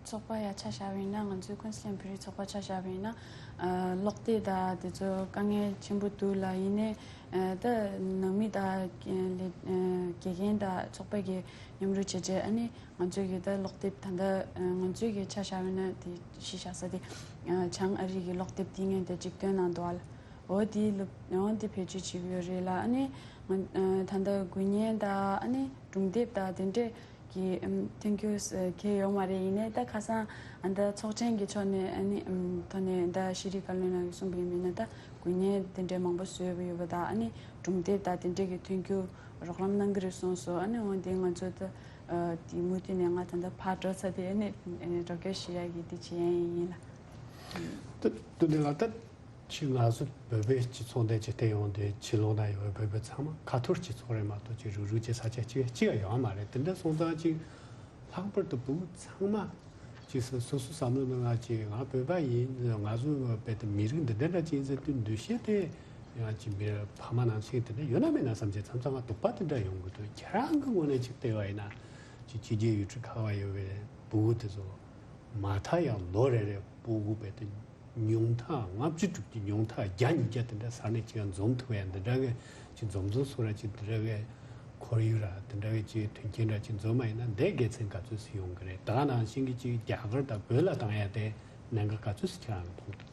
ཚོགས་པ་ཡ་ཆ་བཞག་པ་ཡིན་ན། ང་ཚོའི་ཀུན་གླེང་བོད་རིགས་ཚོགས་པ་ཆ་བཞག་པ་ཡིན་ན། ཨ། ཀློག་དེབ་དང་དེ་ཚོ་དཀའ་ངལ་ཆེན་པོ་འདུག་ལ། ཡིན་ནའི་ཨ་ད་ནང་མི་དང་ལས་ཨ་དགེ་རྒན་དང་ཚོགས་པ་གི་མཉམ་རུབ་བྱས་རྗེས་ཨ་ནི་ང་ཚོས་ཀྱི་ད་ཀློག་དེབ་ད་ལྟ་ཨ་ང་ཚོས་ཀྱི་ཆ་བཞག་པ་ཡིན་ན་དེ་གཞི་བཞག་ས་དེ་ཨ་བྱང་ཨ་རི་གི་ཀློག་དེབ་དེ་ངས་དེ་གཅིག་བཏོན་གནང་འདུག་ཨ་ལ། འོ་དེའི་སློབ་འོ་དེ་བེད་སྤྱོད་བྱེད་ཀྱི་ཡོད་རེད་ལ། ཨ་ནི་ང་ཨ་ད་ལྟ་དགུན་བརྙན་དང་ཨ་ནི་སྒྲུང་དེབ་དང་དེ་འདྲས་ཀྱི་ཨམ་ཐོན་རྒྱུ་ཨ་གང་ཡང་ཡོད་མ་རེད། ཡིན་ནའི་ད་ཁ་སང་ཨ་ད་ཚོགས་ཆེན་གྱི་ཕྱོགས་ནས་ཨ་ནི་ཨམ་ཐོག་ནས་ད་ཤེས་རིག་བཀའ་བློན་ལགས་ཀྱིས་གསུངས་པ་ཡིན་ན། ད་དགུན་བརྙན་དེ་འདྲས་མང་པོ་བཟོས་པ་ཡོད་པ་དང་། ཨ་ནི་སྒྲུང་དེབ་དང་དེ་འདྲས་ཀྱི་ཐོན་རྒྱུ་རོགས་རམ་གནང་གི་རེད་གསུངས་སོང་། ཨ་ནི་འོ་དེ་ང་ཚོ་ད་ཨ་དེ་མུ་མཐུད་ནས་ང་ད་ལྟ་ཕར་འགྲོ་ཚར་དེ་ཨ་ནི་ཨ་ནི་རོགས་སྐྱོར་ཞུ་ཡག་གི་དེ་བྱེད་ཡ་ཡིན་ལ། ད་དེ་འདྲ་ལ་ད། ཅིག་ང་ཚོ་བོད་པའི་སྤྱི་ཚོགས་འདི་ཅིག་བལྟས་ཡོང་དུས་ཕྱི་ལོགས་ན་ཡོད་པའི་བོད་པ་ཚང་མ་ཁ་ཐོར་སྤྱི་ཚོགས་རེད་མ་གཏོགས། ཅིག་རུག་རུག་ཅིག་ས་ཆ་གཅིག་གཅིག་ཡང་ཡོད་མ་རེད། དེ་འདྲ་སོང་ཙང་ཅིག་ལྷག་པར་དུ་བོད་ཚང་མ་ཅིག་སོ་སོ་སོ་བསམ་བློ་ནང་ང་ཅིག་ང་བོད་པ་ཡིན། ང་ཚོ་བོད་པའི་མི་རིགས་འདི་འདྲ་འདྲ་ཅིག་ཡིན་ཟེར་དུས་འདུ་ཤེས་དེ་ཡང་ཅིག་མི་ཕ་མ་ནང་བཞིན་དེ་འདྲ་ཡོད་ན་མེད་ན་བསམ་གྱི། མཚམས་མཚམས་ང་དོགས་པ་དེ་འདྲ་ཡོང་གི་འདུག་ཁྱེད་རང་གི་ངོས་ནས་ཅིག་བལྟས་པ་ཡིན་ན་ཅིག་ཕྱི་རྒྱལ་ཡུལ་གྲུ་ཁག་ལ་ཡོད་པའི་བོད་དེ་ཚོ་མ་མཐའ་ཡང་ལོ་རེ་རེ་བོད་པའི་དེ། ཉུང་མཐའ་ལྔ་བཅུ་དྲུག་ཅུ། ཉུང་མཐའ་བརྒྱ་ཉིས་བརྒྱ་དེ་འདྲ་ས་གནས་གཅིག་ལ་འཛོམས་ཐུབ་ཡ་འདི་འདྲ་གི་ཅིག་འཛོམས་འཛོམས་སུ་ར་ཅིག་འདི་འདྲ་གི་ཁོར་ཡུག་ར་འདི་འདྲ་གི་ཅིག་མཐུན་རྐྱེན་ར་ཅིག་འཛོམས་མ་ཡིན་ན་འདི་དགེ་མཚན་ག་ཚོད་སུ་ཡོང་གི་རེད། ད་ག་ནང་བཞིན་གི་ཅིག་རྒྱ་གར་དང་བོད་ལ་བཏང་ཡ་དེ་གནད་འགག་ག་ཚོད་སུ་ཁྱེད་རང་གི་མཐོང་གི་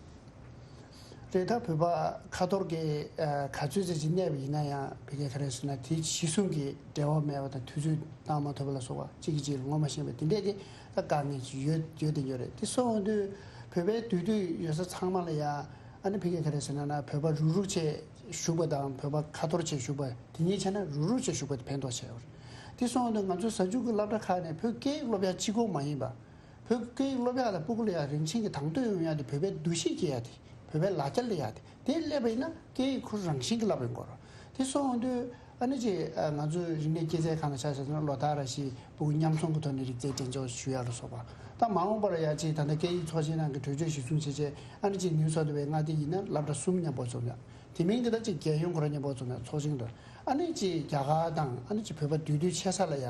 འདུག་རེད། ད་བོད་པ་ཁ་ཐོར་གི་ཨ་ག་ཚོད་ཙམ་ཅིག་གནས་པ་ཡིན་ན་ཡང་བོད་སྐད་ག་རེ་ཟེར་ན་དེ་གཞི་བཟུང་གི་འབྲེལ་བ་མེད་པ་དང་དུས་ཚོད་བཏང་མ་ཐུབ་པ་ལ་སོགས་པ་གཅིག་གིས་གཅིག་ལ་ངོ་མ་ཤེས་པ་དེ་འདྲས་ཀྱི་ད་དཀའ་ངལ་ཅིག་ཡོད་ཡོད་དེ་ཡོད་རེད། དེ་སོང་དུས་བོད་པའི་འདུས་སྡོད་ཡོད་ས་ཚང་མ་ལ་ཡང་ཨ་ནི་ཕ་གིར་ག་རེ་ཟེར་ན་ན་བོད་པ་རུག་རུག་བྱས་བཞུགས་པ་དང་བོད་པ་ཁ་ཐོར་བྱས་བཞུགས་པ་དེ་གཉིས་ཆ་ན་རུག་རུག་བྱས་བཞུགས་པ་དེ་ཕན་ཐོགས་ཆེ་བ་རེད། དེ་སོང་དུས་ང་ཚོ་གཟའ་མཇུག་གི་སློབ་གྲྭ་ཁག་ནས་བོད་སྐད་ཡིག་སློབ་ཡག་གཅིག་པོ་མ་ཡིན་པ། བོད་སྐད་ཡིག་སློབ་ཡག་ལ་སྤུ་གུ་ལ་ཡང་རིན་ཆེན་གྱི་དང་དོད་ཡོང་ཡག་དེ་བོད་པའི་འདུ་ཤེས་སྐྱེ་ཡག་དེ་བོད་པའི་ལག་ཆ་སླེབས་ཡག་དེ་དེ་སླེབས་པ་ཡིན་ན་སྐད་ཡིག་ཁོ་རང་བཞིན་གྱིས་བསླབ་པའི་སྐོར། དེ་སོང་དུས་ཨ་ནི་ཅིག་ཨ་ང་ཚོའི་རིག་གནས་སྐྱེད་ཚལ་ཁང་ལ་ཆ་བཞག་ན་ལོ་ལྟར་རེ་བཞིན་སྤུ་གུ་མཉམ་འཛོམས་ཀྱི་ཐོག་ནས་རིག་རྩལ་འགྲན་ཚོགས་ཞུ་ཡག་ལ་སོགས་པ། ད་མ་འོངས་པར་ཡང་ཅིག་ད་ལྟ་སྐད་ཡིག་ཚོགས་ཆེན་ནང་གི་གྲོས་ཆོད་གཞིར་བཟུང་བྱས་བྱས་ཨ་ནི་ཅིག་ནིའུ་སའུཐ་ཝེལ་མངའ་སྡེ་ཡིན་ན་སློབ་གྲྭ་གསུམ་མཉམ་པོ་འཛོམས་ཡག་དེ་མིན་གྱི་ད་ཅིག་རྒྱལ་ཡོངས་ཁོ་རང་མཉམ་པོ་འཛོམས་ཡག་ཚོགས་ཆེན་དུ་ཨ་ནི་ཅིག་རྒྱ་གར་དང་ཨ་ནི་ཅིག་བོད་པ་འདུས་སྡོད་ཆེ་ས་ལ་ཡ་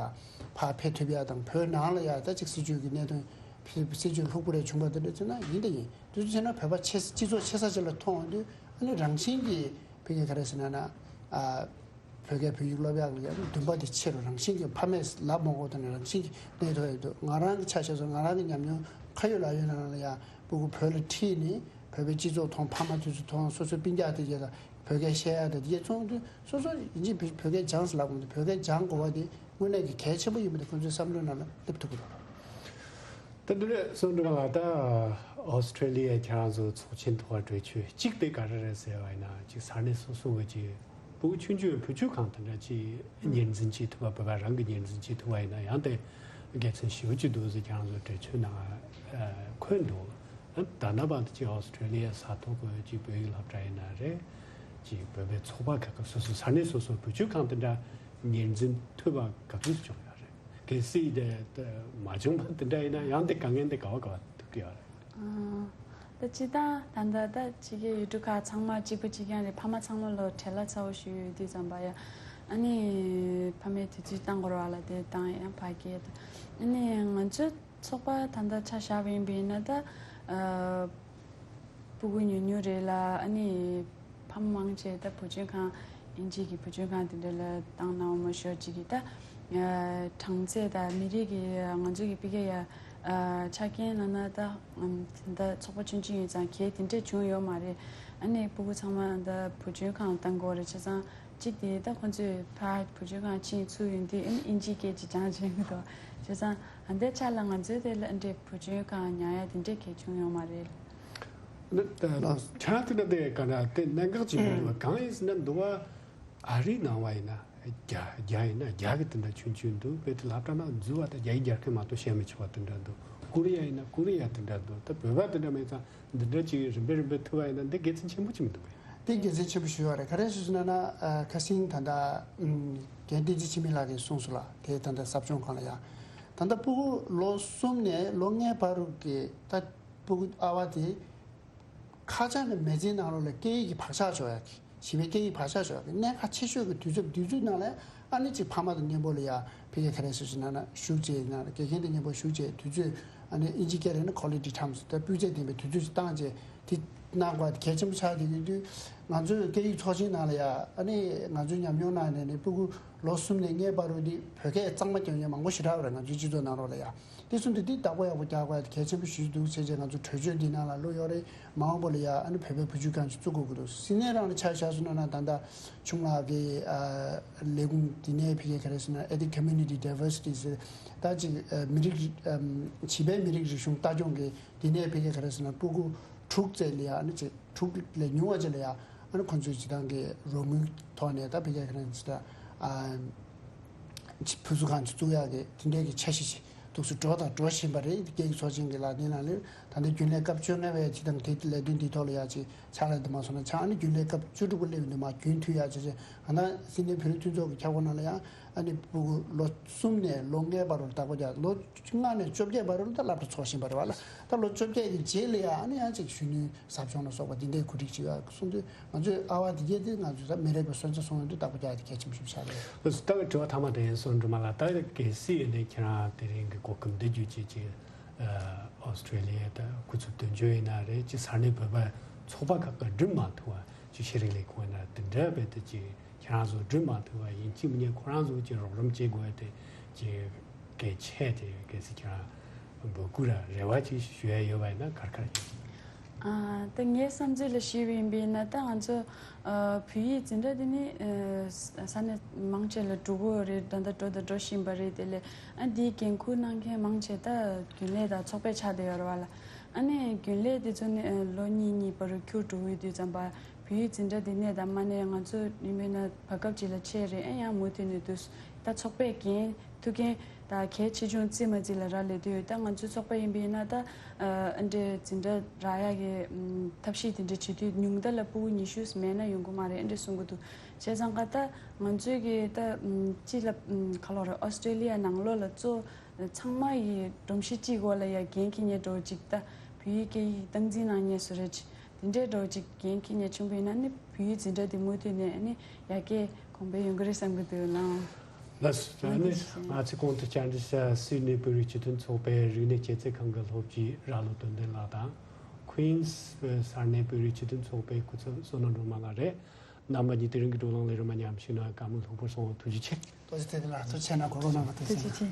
ཕར་ཕེབས་ཐུབ་ཡག་དང་བོད་ནང་ལ་ཡ་ད་ཅིག་སྲིད་བྱུས་ཀྱི་གནད་དོན་ཕེབས་སྲིད་བྱུས་ལྷུག་པོ་རེ་བྱུང་བ་དེ་འདྲ་བྱས་ན་ཡིན་ད་ཡིན། དུས་ཚོད་བྱས་ན་བོད་པ་ཆེ་སྤྱི་ཚོགས་ཆེ་ས་ཅིག་ལ་མཐོང་འོང་དུས་ཨ་ནི་རང་བཞིན་གྱིས་ཕ་གིར་ག་རེ་ཟེར་ན་ན་ཨ་བོད་སྐད་བོད་ཡིག་སློབ་ཡག་ལ་ཡ་འདུན་པ་དེ་ཆེ་རུ་རང་བཞིན་གྱིས་ཕ་མས་ལབ་མ་དགོས་དང་ནི་རང་བཞིན་གྱིས་གནས་ཐུབ་ཡག་འདུག་ང་རང་གི་ཆ་བཞག་སོང་ང་རང་གི་ཉམས་མྱོང་ཁ་ཡོད་ལག་ཡོད་ནང་ལ་ཡ་སྤུ་གུ་བོད་ལ་ཁྲིད་ནས། བོད་པའི་སྤྱི་ཚོགས་མཐོང་། ཕ་མ་དེ་ཚོ་མཐོང་། སོ་སོའི་སྤུན་ཀྱག་དེ་གས་དང་བོད་སྐད་བཤད་ཡག་དང་དེ་གས་མཚུངས་དུས་སོ་སོ་ཡིན་གཅིག་བོད་སྐད་སྦྱངས་ཟེར་ལབ་དགོས་འདུག་བོད་སྐད་སྦྱང་དགོས་པ་དེ་དངོས་གནས་ཀྱི་གལ་ཆེན་པོ་ཡིན་པ་དེ་ཁོང་ཚོའི་བསམ་བློའི་ནང་ལ་སླེབས་ཐུབ་ཀྱི་རེད། ད་འདི་ནས་སོང་འགྲོ་ལ་ད་ཨོ་སི་ཁྲེ་ལི་ཡའི་ཁྱེད་རང་ཚོ་ཚོགས་ཆེན་ཐོག་གྲོས་ཆོད་གཅིག་དེ་ག་རེ་རེད་ཟེར་བ་ཡིན་ན་གཅིག་ས་གནས་སོ་སོ་གི་གཅིག་བུ་ཆུང་ཆུང་བུ་ཆུང་ཁང་དེ་འདྲ་གཅིག་ཉེར་འཛིན་བྱེད་ཐུབ་པ། བོད་པ་རང་གི་ཉེར་འཛིན་བྱེད་ཐུབ་པ་ཡིན་ན་ཡང་དེ་དགེ་མཚན་ཞེ་པོ་ཅིག་འདུག་ཟེར་ཁྱེད་རང་ཚོ་གྲོས་ཆོད་ནང་འཁོད་འདུག་ད་ལྟ་བར་དུ་ཅིག་ཨོ་སི་ཁྲེ་ལི་ཡ་ས་ཐོག་གི་ཅིག་བོད་ཡིག་སློབ་གྲྭ་ཡིན་ན་རེད། ཅིག་བོད་པའི་ཚོགས་པ་ཁག་གི་སོ་སོ་ས་གནས་སོ་སོའི་བུ་བཅོལ་ཁང་དེ་འདྲ་ཉེར་འཛིན་ཐུབ་པ་ག་ཚོད་བྱུང་ཡོད་རེད། གལ་སྲིད་དེ་མ་བྱུང་བ་དེ་འདྲ་ཡིན་ན་ཡང་དེ་དཀའ་ངལ་དེ་ག་བ་ག་བ་ཐུག་གི་ཡོད་རེད། ད་སྤྱིར་བཏང་ད་ལྟ་ད་ཕྱི་རྒྱལ་ཡུལ་གྲུ་ཁག་ཚང་མ་གཅིག་པ་གཅིག་རྐྱང་རེད། ཕ་མ་ཚང་མ་ལོ་བྲེལ་བ་ཚ་བོ་ཞིག་ཡོད་དུས་ཙམ་པ་ཡ། ཨ་ནི་ཕ་མས་དུས་ཚོད་བཏང་དགོས་རེད་བ་ལ་དེ་བཏང་ཡང་ཕ་སྐད་ད། ཨ་ནི་ང་ཚོའི་ཚོགས་པ་ད་ལྟ་ཆ་བཞག་པ་ཡིན་པ་ཡིན་ན་ད། ཨ། སྤུ་གུ་ཉུང་ཉུང་རེད་ལ། ཨ་ནི་ཕ་མ་མང་ཆེ་ད་བུ་བཅོལ་ཁང་། དབྱིན་ཇི་གི་བུ་བཅོལ་ཁང་དེ་འདྲ་ལ་བཏང་གནང་བ་མ་ཞོར་གཅིག་གིས་ད། ཨ། གྲངས་ཚད་དང་མི་རིགས་ཀྱི་ང་ཚོ་གི་ཕ་གི་ཡ། ཨ། ཆ་རྐྱེན་ལབ་ན་ད། ཨམ། ད་ཚོགས་པ་ཆུང་ཆུང་ཡིན་ཙང་གལ་དེ་འདྲས་བྱུང་ཡོད་མ་རེད། ཨ་ནི་སྤུ་གུ་ཚང་མ་ད་བུ་བཅོལ་ཁང་བཏང་དགོས་རེད། བྱས་ཙང་གཅིག་དེ་ད་ཁོང་ཚོས་ཕར་བུ་བཅོལ་ཁང་ཕྱིན་ཚུར་ཡོང་དུས་ཨ་ནི་དབྱིན་ཇིའི་སྐད་ཅིག་སྦྱང་བྱེད་ཀྱི་འདུག་བྱས་ཙང་ཨ་འདྲའི་ཆ་ལ་ང་ཚོའི་དེ་ལ་ཨ་འདྲའི་བུ་བཅོལ་ཁང་ཉར་ཡ་དེ་འདྲས་གལ་བྱུང་ཡོད་མ་རེད། ནི་ད་ལགས། ཆ་དེ་འདྲ་དེ་ག་འདྲ་དེ་གནད་འགག་ཅིག་མི་འདུག་བ། གང་ཡིན་ཟེར་ན་འདུག་བ། ཨ་རིའི་ནང་བ་ཡིན་ན་རྒྱ་རྒྱ་ཡིན་ན་རྒྱ་གི་དེ་འདྲ་ཆུང་ཆུང་འདུག་དཔེ་དེ་སློབ་གྲྭ་ནང་འཛུལ་བ་དང་རྒྱ་ཡིག་རྒྱག་མཁན་མ་གཏོགས་བཤད་མི་ཆོག་པ་དེ་འདྲ་འདུག་ཀོ་རི་ཡ་ཡིན་ན་ཀོ་རི་ཡ་དེ་འདྲ་འདུག་ད་བོད་པ་དེ་འདྲ་མེད་ཙང་འདི་འདྲ་ཅིག་རིམ་པས་རིམ་པས་ཐུབ་པ་ཡིན་ན་འདི་དགེ་མཚན་ཆེན་པོ་ཅིག་མི་འདུག་གས། དེ་དགེ་མཚན་ཆེན་པོ་ཞིག་ཡོད་རེད། ག་རེ་ཞུ་ཞུ་ན་ན་ཨ། ཁ་སང་ད་ལྟ་ཨམ། རྒན་བསྟན་འཛིན་འཆི་མེད་ལགས་ཀྱིས་གསུངས་སོང་ལ། དེ་ད་ལྟ་ཟབ་སྦྱོང་ཁང་ལ་ཡ། ད་ལྟ་སྤུ་གུ་ལོ་གསུམ་ནས་ལོ་ལྔའི་བར་དུ་གི་ད་སྤུ་གུ་ཨ་བ་དེ། ཁ་ཆག་ནས་མི་ཚེའི་ནང་ལོགས་ལ་སྐད་ཡིག་གི་བག་ཆགས་ཆོག་ཡག་གི། བྱིས་པའི་སྐད་ཡིག་བག་ཆགས་ཆོག་ཡག་གི་གནད་འགག་ཆེ་ཤོས་ཀྱི་དུས་ཚོད་དུས་ཚོད་ནང་ལ་ཨ་ནི་གཅིག་ཕ་མ་དང་མཉམ་པོ་ལ་ཡ་ཕ་གིར་ག་རེ་ཟེར་ཞུ་ན་ན་བཞུགས་བྱས་ན་དགེ་རྒན་དང་མཉམ་པོ་བཞུགས་བྱས་དུས་ཚོད་ཨ་ནི་དབྱིན་ཇི་སྐད་ལ་ཡིན་ན་quality time ཟེར་ད་སྤུས་ཚད་ལྡན་པའི་དུས་ཚོད་ཅིག་བཏང་བྱས་དེ་ གནང་དགོས་གལ་ཆེན་པོ་ཆགས་བསྡད་ཀྱི་འདུག་ང་ཚོའི་སྐད་ཡིག་ཚོགས་ཆེན་ནང་ལ་ཡ་ཨ་ནི་ང་ཚོའི་ཉམས་མྱོང་ནང་ནས་ནི་སྤུ་གུ་ལོ་གསུམ་ནས་ལྔའི་བར་དུ་ནི་བོད་སྐད་གཙང་མ་སྐྱོན་མཁན་མང་པོ་ཞེ་དྲག་ཡོད་རེད། ང་ཚོའི་སྤྱི་ཚོགས་ནང་ལོགས་ལ་ཡ། དེ་གསུམ་དུ་འདི་བདག་པོ་ཡག་པོ་རྒྱག་དགོས་གལ་ཆེན་པོ་ཞིག་འདུག་བྱས་རྗེས་ང་ཚོ་གྲོས་ཆོད་འདི་ནང་ལ་བླུགས་ཡོད་རེད། མ་འོངས་པ་ལ་ཡ་ཨ་ནི་བོད་པའི་བུ་བཅོལ་ཁང་ཅིག་བཙུགས་དགོས་ཀྱི་འདུག་སིད་ནེ་རང་ལ་ཆ་བཞག་སོང་ན་ད་ལྟ་ཆུང་ལགས་ཀྱི་ཨ་ལས་ཁུངས་འདི་ནས་ཕ་གི་ག་རེ་ཟེར་ན་Ethnic Community Diversity ཟེར་ད་ཅིག་ཨ་མི་རིགས་ཨམ་བྱིས་པའི་མི་རིགས་རིག་གཞུང་ལྟ་སྐྱོང་གི་འདི་ནས་ཕ་གི་ག་རེ་ཟེར་ན་སྤུ་གུ་དྲུག་ཙམ་ལ་ཡ་ཨ་ནི་ཅིག་དྲུག་ལས་ཉུང་བ་ཅིག་ལ་ཡ་ཨ་ནི་ཁོང་ཚོའི་སྤྱི་བཏང་གི་རོགས་དངུལ་ཐོག་ནས་ད་ཕ་གི་ག་རེ་ཟེར་ན་ཨ། ཕུན་སུམ་ཚོགས་ཁང་ཅིག་བཙུགས་ཡག་གི་དེ་འདྲའི་གི་འཆར་གཞི་ཅིག་འདུག་སེ་འགྲོ་དང་འགྲོ་བཞིན་པ་རེད། སྐད་ཡིག་ཚོགས་ཆེན་གྱི་ལག་ལེན་ནང་ལ་ད་ལྟ་རྒྱུན་ལས་སྐབས་བཅོ་ལྔ་པའི་ཅིག་དང་དེ་ལས་དོན་འདིའི་ཐོག་ལ་ཡག་ཅིག་ཕྱག་ལས་འདི་མ་སོང་ན་ཆང་ཨ་ནི་རྒྱུན་ལས་སྐབས་བཅུ་དྲུག་པ་སླེབས་ཡོང་དུས་མ་རྒྱུན་མཐུད་ཡག་ཅིག་ཅིག་ང་ད་སིད་ནེ་བོད་རིགས་མཐུན་ཚོགས་ཀྱི་ཁྱབ་ཁོངས་ནང་ལ་ཡང་ཨ་ནི་ཕྲུ་གུ་ལོ་གསུམ་ནས་ལོ་ལྔའི་བར་དུ་བདག་པོ་རྒྱག་ལོ་ལྔ་ནས་བཅོ་བརྒྱད་བར་དུ་ད་སློབ་གྲྭ་ཚོགས་བཞིན་པ་རེད་བ་ལ། ད་ལོ་བཅོ་བརྒྱད་ཀྱི་རྗེས་ལ་ཡང་ཨ་ནི་ཡང་ཅིག་གཞོན་ནུའི་ཟབ་སྦྱོང་ལ་སོགས་པ་འདི་འདྲའི་གོ་སྒྲིག་བྱེད་ཡག་གསུངས་དུས། ང་ཚོའི་ཨ་བ་དེ་གས་དེ་ང་ཚོས་ད་མི་རབས་པའི་སོན་རྩ་སོང་ཡོང་དུས་བདག་པོ་རྒྱག་ཡ་དེ་གལ་ཆེན་པོ་ཞིག་ཆགས་རེད། ལགས་སོ། ད་དྲི་བ་མཐའ་མ་དེ་སོང་འགྲོ་མ་ལ་ད་གལ་སྲིད་ནས་ཁྱེད་རང་དེ་རིང་གི་གོ་སྐབས་འདི་བརྒྱུད་བྱས་ཀྱི་ཨོ་སི་ཀྲེ་ལི་ཡ་ད་སྐུ་ཚབ་དོན་གཅོད་ཡིན་ན་རེད་ཀྱི་ས་གནས་བོད་པ་ཚོགས་པ་ཁག་གི་འགྲུབ་མ་ཐུབ་པ་ཅིག་ཤེས་རིག་ལས་ཁུངས་ཡིན་ན་དེ་འདྲ་བས་དེ་ཅིག་ཁྱེད་རང་ཚོ་འགྲུབ་མ་ཐུབ་པ་ཡིན་གཅིག་མིན་གཉིས་ཁོ་རང་ཚོ་ཅིག་རོགས་རམ་བྱེད་དགོས་དེ་ཅིག་གལ་ཆེ་དེ་གལ་སྲིད་ཁྱེད་རང་འབོད་སྐུལ་ར་རེ་བ་ཅིག་ཞུ་ཡ་ཡོད་པ་ཡིན་ན་ག་རེ་ག་རེ་ཡིན། ཨ་ད་ངའི་བསམ་ཚུལ་ལ་ཞུས་པ་ཡིན་པས་ན་ད་ང་ཚོ་ཨ་བོད་ཡིག་འཛིན་གྲྭ་འདི་ནི་ཨ་ས་ས་གནས་མང་ཆེ་ལ་འགྲོ་གི་ཡོད་རེད། ད་ལྟ་འགྲོ་དང་འགྲོ་བཞིན་པ་རེད། དེ་ལས་ཨ་འདིའི་འགན་འཁུར་གནང་མཁན་མང་ཆེ་ད་རྒྱུན་ལས་དང་ཚོགས་པའི་ཆ་དེ་ཡོད་རེད་བ་ལ། ཨ་ནི་རྒྱུན་ལས་དེ་ཚོ་ནི་ཨ་ལོ་གཉིས་གཉིས་བར་རུ་འཁྱུར་འགྲོ་གི་ཡོད་དུས་ཙམ་པ། བོད་ཡིག་འཛིན་གྲྭ་འདི་ནས་དང་མ་ནས་ང་ཚོ་ཡིན་པས་ན་བར་སྐབས་ཅིག་ལ་ཆད་རེད། ཨེ་ཡང་མུ་མཐུད་ནས་འདུག་ད་ཚོགས་པའི་འགན་ཐུགས་འགན་ད་གལ་ཆེ་ཆུང་རྩིས་མ་རྩིས་ལ་རག་ལས་དུས་ད་ང་ཚོའི་ཚོགས་པ་ཡིན་པས་ན་ད་ཨ་འདྲའི་འཛིན་གྲྭ་རག་ཡག་གི་ཨམ་ཐབས་ཤེས་དེ་འདྲ་བྱེད་དུས་ཉུང་མཐའ་ལ་ཕྲུ་གུ་ཉི་ཤུ་མེད་ན་ཡོང་གི་མ་རེད། ཨེ་འདྲ་གསུང་གི་འདུག་བྱས་ཙང་ཀ་ད་ང་ཚོའི་གི་ད་ཨམ་སྤྱི་ལ་ཨམ་ག་ལོ་རེད། ཨོ་སི་ཀྲེ་ལི་ཡ་ནང་ལོགས་ལ་གཙོ་ཚང་མ་ཡི་སྒྲོམ་གཞི་གཅིག་འོག་ལ་ཡ་འགན་འཁྱེར་མཁན་འདྲ་བོ་ཅིག་ད་བོད་ཡིག་སྐད་ཡིག་སྟངས་འཛིན་གནང་མཁན་བཟོ་འདྲ་ཅིག་དེ་འདྲའི་འདྲ་བོ་ཅིག་འགན་འཁྱེར་མཁན་བྱུང་བ་ཡིན་ན་ནི་བོད་ཡིག་འཛིན་གྲྭ་དེ་མུ་མཐུད་ནས་ནི་ཡར་རྒྱས་གོང་འཕེལ་ཡོང་གི་རེད་བསམ་གི་འདུག་ལགས། ལགས་སོ། ཨ་ནི་ང་ཚོས་གོང་དུ་བཅར་འདྲི་བྱ་སིད་ནི་བོད་རིགས་སྤྱི་མཐུན་ཚོགས་པའི་རིག་གནས་སྐྱེད་ཚལ་ཁང་གི་སློབ་སྤྱི་རྭ་ལོ་དོན་ལྡན་ལགས་དང་། ཁུན་སི་ས་གནས་བོད་རིགས་སྤྱི་མཐུན་ཚོགས་པའི་སྐུ་ཚབ་བསོད་ནམས་སྒྲོལ་མ་ལགས་རེད། རྣམ་པ་གཉིས་དེ་རིང་གི་བགྲོ་གླེང་ལས་རིམ་མཉམ་ཞུགས་གནང་བཀའ་མོལ་ལྷུག་པོར་གསུངས། ཐུགས་རྗེ་ཆེ། ཐུགས་རྗེ་ཆེ། ལགས་སོ། ཆེ་ན་གོ་རོ་ན་མ་ཐུག་ཐུགས་རྗེ་ཆེ།